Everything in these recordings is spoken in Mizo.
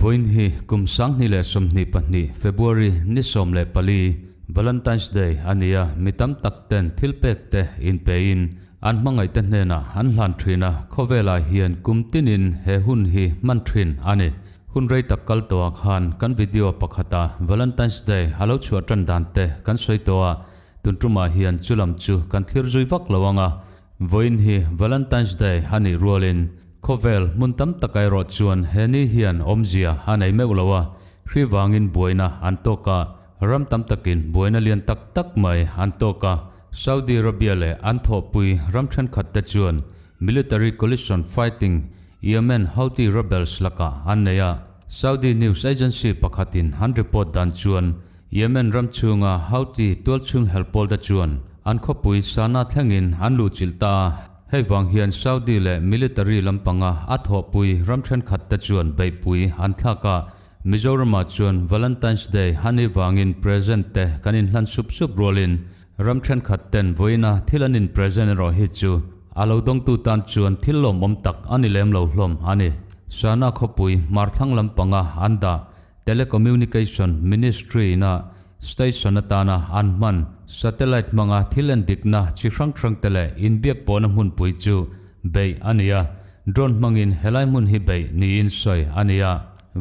Vawiin hi kum 2022 February ni 14, Valentine's Day a ni a, mi tam tak ten thil pek te inpein an hmangaih te hnenah an hlan thin a, khawvelah hian kum tinin he hun hi hman thin a ni. Hun rei tak kal tawhah khan kan video pakhata Valentine's Day a lo chhuah tan dan te kan sawi tawh a, tun tumah hian chu lam chu kan thlir zui vak lo ang a. Vawiin hi Valentine's Day a nih rualin khawvel hmun tam tak erawh chuan he ni hian awmzia a nei meuh lo a, hri vangin buaina an tawk a, ram tam takin buaina lian tak tak mai an tawk a. Saudi Arabia leh an thawhpui ram thenkhat te chuan military coalition fighting Yemen Houthi rebels lakah an nei a. Saudi news agency pakhatin an report dan chuan Yemen ram chhunga Houthi tualchhung helpawl te chuan an khawpui Sanaa thlengin an luhchilh ta a. Hei vang hian Saudi leh military lampanga a thawhpui ram thenkhat te chuan beihpui an thlak a. Mizoramah chuan Valentine's Day hani vangin present te kan inhlan sup sup rualin Ram thenkhat ten vawiina thil an in present erawh hi chu a lo dawngtu tan chuan thil lawmawm tak a ni lem lo hlawm a ni. Sana khawpui hmarthlang lampanga an dah Telecommunication Ministry ina station atana an hman satellite hmanga thil en dikna chi hrang hrang te leh inbiak pawhna hmunpui chu beih a ni a, drone hmangin helai hmun hi beih niin sawi a ni a.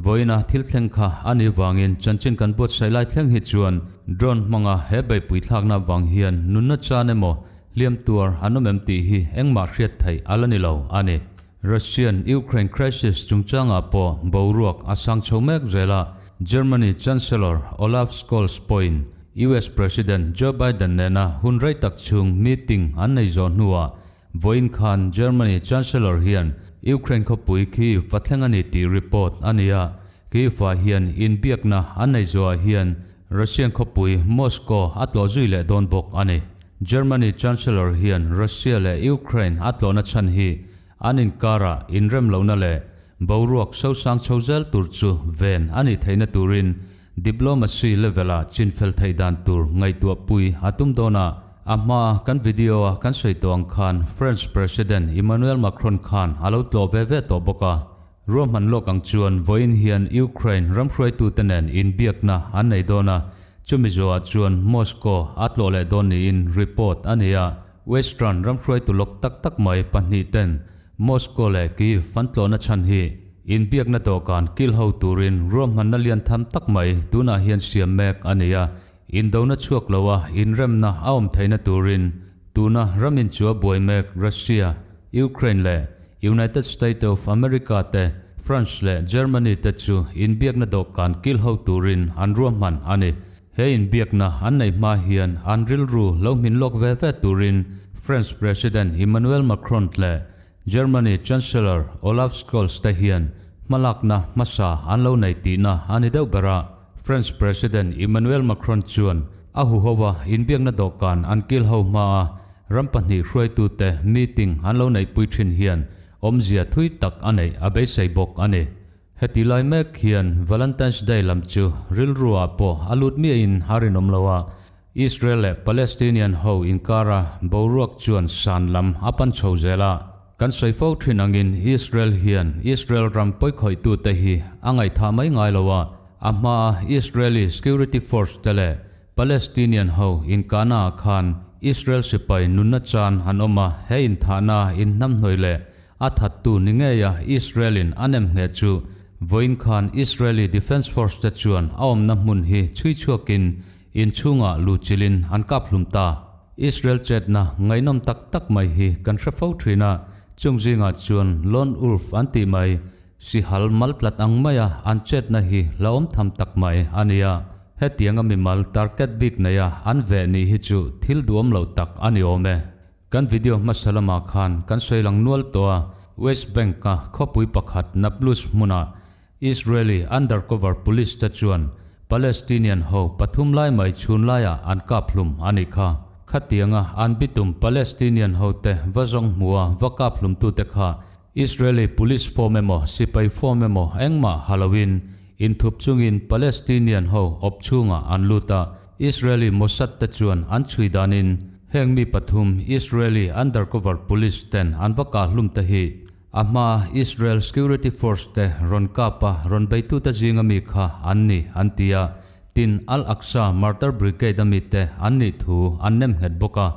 Vawiina thil thleng kha a nih vangin chanchin kan buatsaih lai thleng hi chuan drone hmanga he beihpui thlakna vang hian nunna chan emaw hliam tuar an awm em tih hi engmah hriat theih a la ni lo a ni. Russian Ukraine crisis chungchangah pawh boruak a sang chho mek zel a, Germany Chancellor Olaf Scholz pawhin US President Joe Biden nena hun rei tak chhung meeting an nei zawh hnuah Vawiin khan Germany Chancellor hian Ukraine khawpui Kyiv a thleng a ni tih report a ni a, Kyiv-ah hian inbiakna an nei zuah hian Russian khawpui Moscow a tlawh zui leh dawn bawk a ni. Germany Chancellor hian Russia leh Ukraine a tlawhna chhan hi an inkarah inremlohna leh boruak sosang chho zel tur chu ven a nih theihna turin Diplomacy level-a chinfel theih dan tur ngaihtuahpui a tum dawn a, a hmaa kan video-a kan sawi tawh ang khan French President Emmanuel Macron khan a lo tlawh ve ve tawh bawk a. Ruahman lawk ang chuan vawiin hian Ukraine ram hruaitute nen inbiakna an nei dawn a, chumi zawhah chuan Moscow a tlawh leh dawn niin report a ni a. Western ram hruaitu lawk tak tak mai pahnihten Moscow leh Kyiv an tlawhna chhan hi inbiakna dawhkan kil ho turin ruahmanna lian tham tak mai tunah hian siam mek a ni a, indona chhuak loa inremna a awm theihna turin tuna ram inchua buai mek Russia, Ukraine leh United State of America te, France leh Germany te chu inbiakna dawhkan kil ho turin an ruahman a ni. He inbiakna an neih hma hian an rilru lo hmin lawk ve ve turin French President Emmanuel Macron leh Germany Chancellor Olaf Scholz te hian hmalakna hmasa an lo nei tihna a ni deuh ber a. French President Emmanuel Macron chuan a huhova inbiakna dawhkan an kil ho hmaa ram pahnih hruaitute meeting an lo neihpui thin hian awmzia thui tak a neih a beisei bawk a ni. Heti lai mek hian Valentine's Day lam chu rilruah pawh a lut miahin a rinawm lo a, Israel leh Palestinian ho inkara boruak chuan san lam a pan chho zel a. Kan sawi fo thin angin Israel hian Israel ram pawikhawih-tute hi a ngaihthah mai ngai lo a, a hmaa Israeli security force te leh Palestinian ho inkahnaah khan Israel sipai nunna chan an awm a, he inthahna inhnamhnawih leh A thattu ni ngeia Israel-in a nem hneh chu vawiin khan Israeli Defence Force te chuan a awmna hmun hi chhui chhuakin inchhungah luhchilhin an kap hlum ta. Israel chetna ngaihnawm tak tak mai hi kan hre fo thin a, chung zingah chuan Lone Wolf an tih mai, sihal mal tlat ang maia an chetna hi hlauhawm tham tak mai a ni a. Hetianga mimal target bik neia an veh nih hi chu thil duhawm loh tak a ni awm e. Kan video hmasa lamah khan kan sawi lang nual tawh a, West Bank-a khawpui pakhat Nablus hmunah Israeli undercover police te chuan Palestinian ho pathum lai mai chhun laiah an kap hlum a nih kha. Khatianga an bitum Palestinian ho te va zawng hmua va kap hlumtute kha Israeli police form emaw sipai form emaw engmah ha loin inthup chungin Palestinian ho awp chhungah an lut a. Israeli Mossad te chuan an chhui danin heng mi pathum Israeli undercover police ten an va kah hlum te hi a hmaa Israel security force te rawn kap a rawn beitute zinga mi kha an ni an ti a, tin Al-Aqsa Martyr Brigade a mite an nih thu an nem nghet bawk a.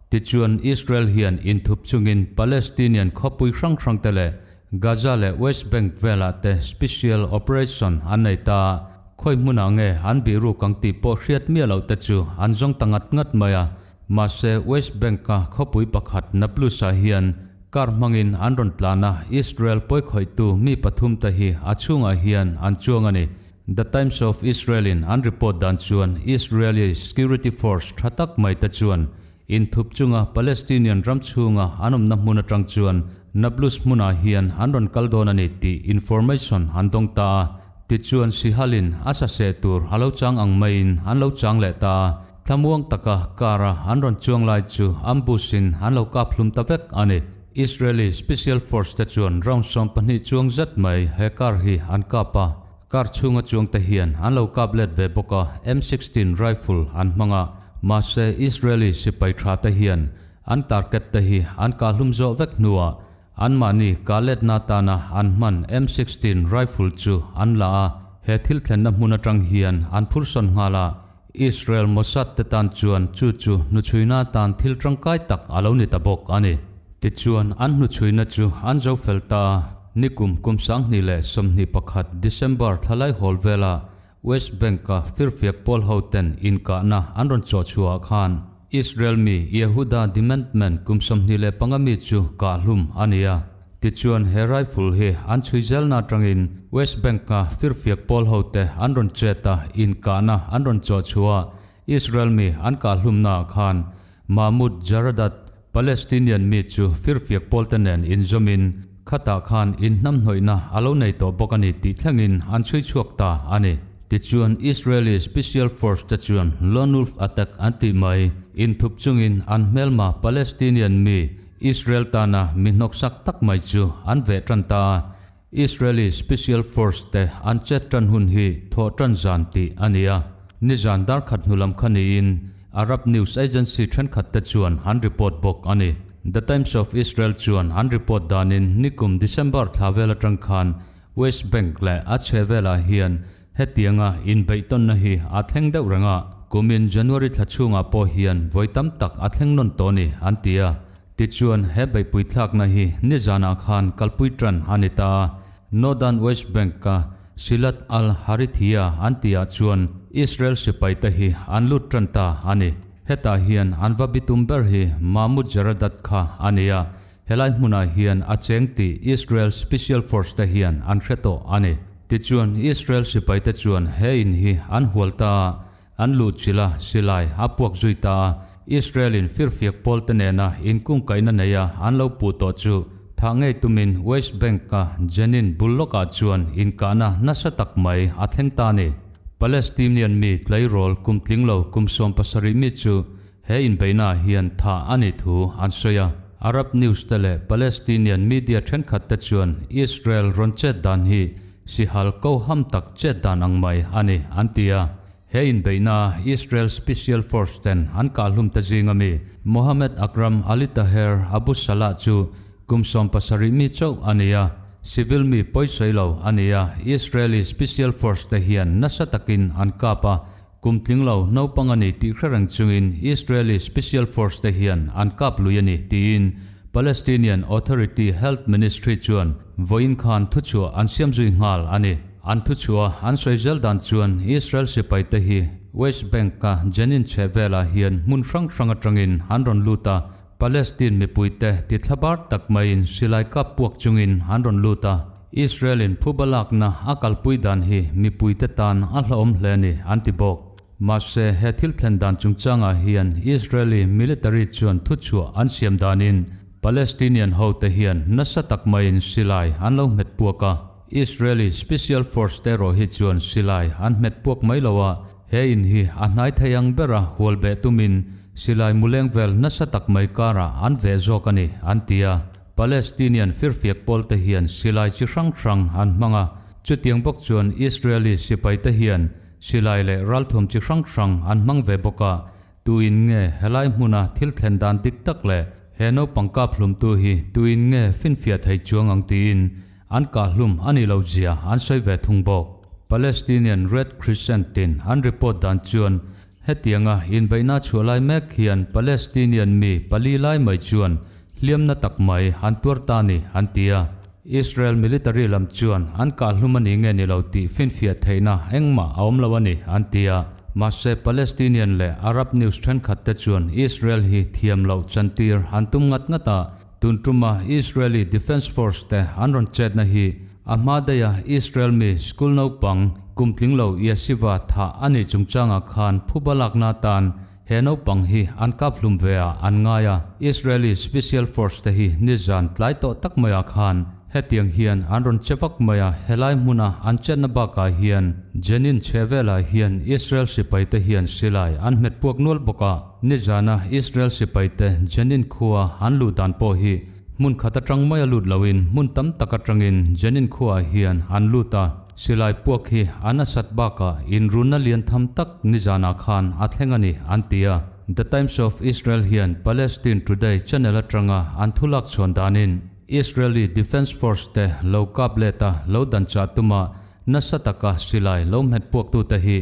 Tichuan Israel hian inthup chungin Palestinian khawpui hrang hrang te leh Gaza leh West Bank velah te special operation an nei ta a, khawi hmunah nge an bihruk ang tih pawh hriat miah loh te chu an zawng ta ngat ngat mai a. Mahse West Bank-a khawpui pakhat Nablus-ah hian car hmangin an rawn tlan a, Israel pawikhawihtu mi pathum te hi a chhungah hian an chuang a ni. The Times of Israel-in an report dan chuan Israeli security force tha tak mai te chuan Inthup chunga Palestinian ram chhunga an awmna hmun atang chuan Nablus hmunah hian an rawn kal dawn a ni tih information an dawng ta a. Tichuan Sihalin a sa seh tur a lo chang ang maiin an lo chang leh ta a. Thlamuang taka car a an rawn chuang lai chu ambush in an lo kap hlum ta vek a ni. Israeli Special Force te chuan round 12 chuang zet mai he car hi an kap a. Car chhunga chuangte hian an lo kap let ve bawk a, M16 rifle an hmang a, mahse Israeli sipai tha te hian an target te hi an kah hlum zawh vek hnuah anmahni kah letna atana an hman M16 rifle chu an la a, he thil thlenna hmun atang hian an phursawn nghal a, Israel Mossad te tan chuan chu chu hnuchhuina atan thil tangkai tak a lo ni ta bawk a ni. Tichuan, an hnuchhuina chu an zo fel ta a, nikum kum 2021 December thlalai hawl vela West Bank-a firfiak pawl hoten inkahna an rawn chawh chhuahah khan Israel mi Yehuda Dimentman kum 25 mi chu kahhlum a ni a. Tichuan, he rifle hi an chhui zelna atangin West Bank-a firfiak pawl hote an rawn chet a, inkahna an rawn chawh chhuah a, Israel mi an kahhlumnaah khan Mahmoud Jaradat, Palestinian mi chu firfiak pawlte nen inzawmin khatah khan inhnamhnawihna a lo nei tawh bawk a ni tih thlengin an chhui chhuak ta a ni. Tichuan, Israeli Special Force te chuan Lone Wolf attack an tih mai, inthup chungin an hmelma Palestinian mi Israel tana mi hnawksak tak mai chu an veh tan ta a, Israeli Special Force te an chet tan hun hi thawh tan zan tih a ni a, nizan darkhat hnu lam kha niin Arab news agency thenkhat te chuan an report bawk a ni. The Times of Israel chuan an report danin nikum December thla vel atang khan West Bank leh a chhe velah hian Hetianga inbeihtawnna hi a thleng deuh reng a, kumin January thla chhungah pawh hian vawi tam tak a thleng nawn tawh a ni, an ti a. Tichuan, he beihpui thlakna hi nizanah khan kalpui tan a ni ta a. Northern West Bank-a Silat al-Harithiya an tihah chuan Israel sipaite hi an lut tan ta a ni. Hetah hian an va bitum ber hi Mahmoud Jaradat kha a ni a, Helai hmunah hian a cheng tih Israel Special Force te hian an hre tawh a ni. Tichuan, Israel sipaite chuan he in hi an hual ta a, an luhchilh a, silai a puak zui ta a. Israel-in firfiak pawlte nena inkungkaihna neia an lo puh tawh chu thah ngei tumin West Bank-a Jenin bul lawkah chuan inkahna nasa tak mai a thleng ta a ni. Palestinian mi tleirawl kum tling lo kum 17 mi chu He inbeihnaah hian tha a nih thu an sawi a. Arab news te leh Palestinian media thenkhat te chuan Israel rawn chet dan hi sihal ko ham tak chet dan ang mai a ni an ti a. He inbeihnaa Israel Special Force ten an kahhlum te zinga mi Mohammed Akram Ali Taher Abu Salah chu kum 17 mi chauh a ni a, civil mi pawisawi lo a ni a, Israeli Special Force te hian nasa takin an kap a, Kum tling lo naupang a ni tih hre reng chungin Israeli Special Force te hian an kap lui a ni tiin Palestinian Authority Health Ministry chuan vawiin khan thuchhuah an siam zui nghal a ni. An thuchhuah an sawi zel dan chuan Israel sipai te hi West Bank-a Jenin chhehvelah hian hmun hrang hrang atangin an rawn lut a, Palestine mipuite ti thlabar tak maiin silai kap puak chungin an rawn lut a, Israel-in phuba lakna a kalpui dan hi mipuite tan a hlauhawm hle a ni, an ti bawk. Mahse, he thil thlen dan chungchangah hian Israeli military chuan thuchhuah an siam danin Palestinian hote hian nasa tak maiin silai an lo hmet puak a, Israeli special force te erawh hi chuan silai an hmet puak mai lo a, He in hi a hnai thei ang bera hual beh tumin silai muleng vel nasa tak mai karah an veh zawk a ni, an ti a. Palestinian firfiak pawlte hian silai chi hrang hrang an hmang a, chutiang bawk chuan Israeli sipaite hian Silai leh ralthuam chi hrang hrang an hmang ve bawk a, tuin nge helai hmuna thil thlen dan dik tak leh he naupang kap hlumtu hi tuin nge finfiah thei chuang ang tiin an kah hlum a nih loh zia an sawi ve thung bawk. Palestinian Red Crescent in an report dan chuan hetianga inbeihna chhuah lai mek hian Palestinian mi pali lai mai chuan hliamna tak mai an tuar ta ni an ti a. Israel military lam chuan an kah hlum a ni nge ni lo tih finfiah theihna engmah a awm lo a ni an ti a. Mahse Palestinian leh Arab news thenkhat te chuan Israel hi thiam loh chantir an tum ngat ngat a, tun tuma Israeli Defence Force te an rawn chetna hi a hma daiha Israel mi school naupang kum tling lo Yeshiva thah a nih chungchangah khan phuba lakna atan He naupang hi an kap hlum ve ah an ngai a, Israeli Special Force te hi nizan tlai tawh tak mai ah khan hetiang hian an rawn che vak mai a, helai hmuna an chetna bakah hian Jenin chhehvelah hian Israel sipai te hian silai an hmet puak nual bawk a, nizana Israel sipai te Jenin khua an luh dan pawh hi hmun khat atang mai a lut loin hmun tam tak atangin Jenin khuaah hian an lut a. Silai puak hi a nasat bakah inrunna lian tham tak nizanah khan a thleng a ni, an ti a. The Times of Israel hian Palestine Today channel atanga an thulak chhuan danin Israeli Defence Force te lo kap let a lo dan chah tuma nasa taka silai lo hmet puaktute hi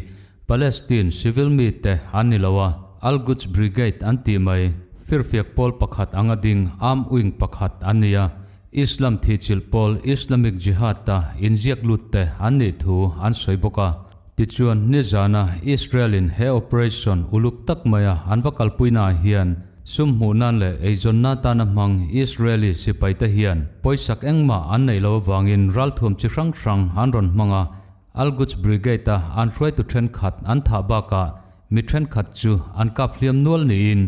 Palestine civil mite an ni lo a, Al-Quds Brigade an tih mai, firfiak pawl pakhat anga ding armed wing pakhat an ni a, Islam thihchilh pawl Islamic Jihad-a inziak lutte an nih thu an sawi bawk a. Tichuan, nizana Israel-in he operation uluk tak maia an va kalpuinaah hian sum hmuh nan leh eizawnna tana hmang Israeli sipaite hian pawisak engmah an neih loh avangin ralthuam chi hrang hrang an rawn hmang a, Al-Quds Brigade-a an hruaitu thenkhat an thah bakah mi thenkhat chu an kap hliam nual niin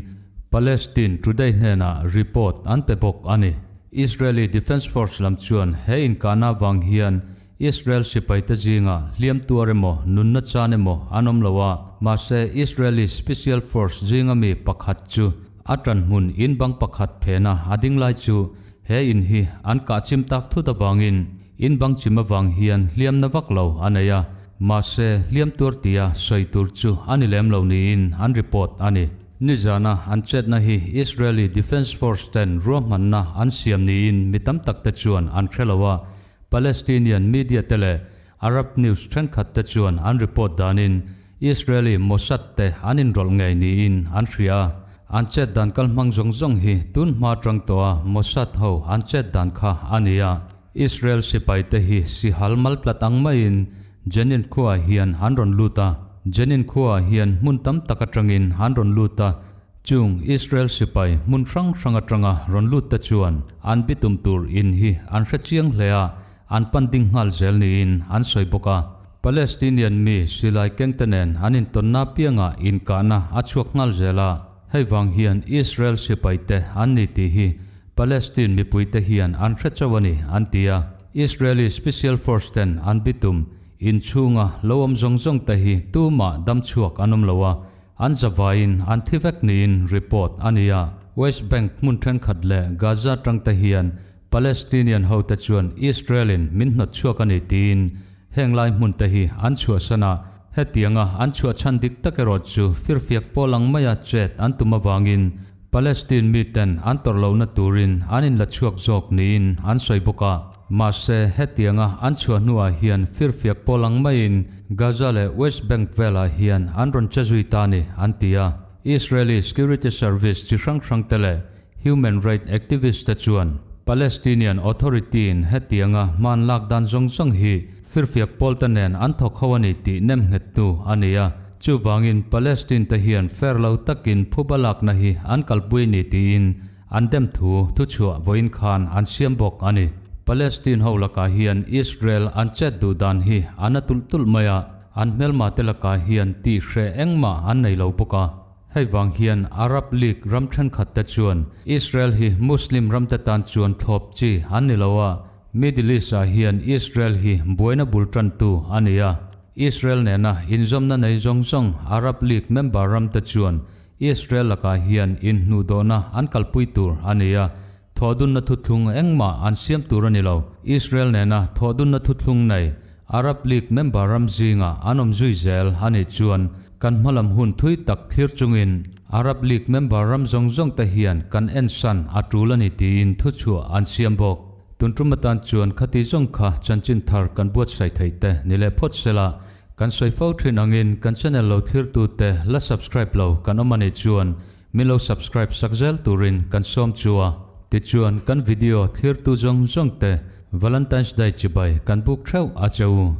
Palestine Today hnenah report an pe bawk a ni. Israeli Defence Force lam chuan he inkahna avang hian Israel sipaite zingah hliam tuar emaw nunna chan emaw an awm lo a, mahse Israeli Special Force zinga mi pakhat chu a tanhmun in bang pakhat phena a ding lai chu he in hi an kah chim tak thut avangin In bang chim avang hian hliamna vak lo a nei a, mahse hliam tuar tia sawi tur chu a ni lem lo niin an report a ni. Nizana an chetna hi Israeli Defence Force ten ruahmanna an siam niin mi tam tak te chuan an hre lo a, Palestinian media te leh Arab news thenkhat te chuan an report danin Israeli Mossad te an inrawlh ngei niin an hria a, an chet dan kalhmang zawng zawng hi tun hma tang tawha Mossad ho an chet dan kha a ni a. Israel sipaite hi sihal mal tlat ang maiin Jenin khuaah hian an rawn lut a, Jenin khuaah hian hmun tam tak atangin an rawn lut a, chung Israel sipai hmun hrang hrang atanga rawn lut te chuan an bitum tur in hi an hre chiang hle a, an pan ding nghal zel niin an sawi bawk a. Palestinian mi silai kengte nen an intawnna piangah inkahna a chhuak nghal zel a, hei vang hian Israel sipaite an ni tih hi Palestine mipuite hian an hre chauh a ni, an ti a. Israeli Special Force ten an bitum inchhunga lo awm zawng zawng te hi tumah dam chhuak an awm lo a, an zavaiin an thi vek niin report a ni a. West Bank hmun thenkhat leh Gaza tangte hian Palestinian hote chuan Israel-in min hnawt chhuak a ni tiin heng lai hmunte hi an chhuahsan a, hetianga an chhuah chhan dik tak erawh chu firfiak pawl ang maia chet an tum avangin Palestine miten an tawrh lohna turin an inla chhuak zawk niin an sawi bawk a. Mahse, hetianga an chhuah hnuah hian firfiak pawl ang maiin Gaza leh West Bank velah hian an rawn che zui ta ni, an ti a. Israeli security service chi hrang hrangte leh human right activist te chuan Palestinian Authority-in hetianga hman lak dan zawng zawng hi firfiak pawlte nen an thawk ho a ni tih nemnghettu a ni a. Chuvangin Palestine te hian fair lo takin phuba lakna hi an kalpui a ni tiin an dem thu thuchhuah vawiin khan an siam bawk a ni. Palestine ho lakah hian Israel an chet duh dan hi a na tulh tulh mai a, an hmelma te lakah hian tih hreh engmah an nei lo bawk a. Hei vang hian Arab League ram thenkhat te chuan Israel hi Muslim ram te tan chuan thlawp chi an ni lo a, Middle East ah hian Israel hi buaina bul tantu a ni a. Israel nena inzawmna nei zawng zawng Arab League member ramte chuan Israel lakah hian inhnuhdawhna an kalpui tur a ni a, thawhdunna thuthlung engmah an siam tur a ni lo. Israel nena thawhdunna thuthlung nei. Arab League member ram zinga an awm zui zel a nih chuan kan hmalam hun thui tak thlir chungin Arab League member ram zawng zawng te hian kan ensan a tul a ni tiin thuchhuah an siam bawk. Tun tum atan chuan khati zawng kha chanchin thar kan buatsaih theih te ni leh phawt sela, kan sawi fo thin angin kan channel lo thlir tute la subscribe lo kan awm a nih chuan min lo subscribe sak zel turin kan sawm chu a. Tichuan kan video thlir tu zawng zawng te Valentine's Day chibai kan buk theuh a che u.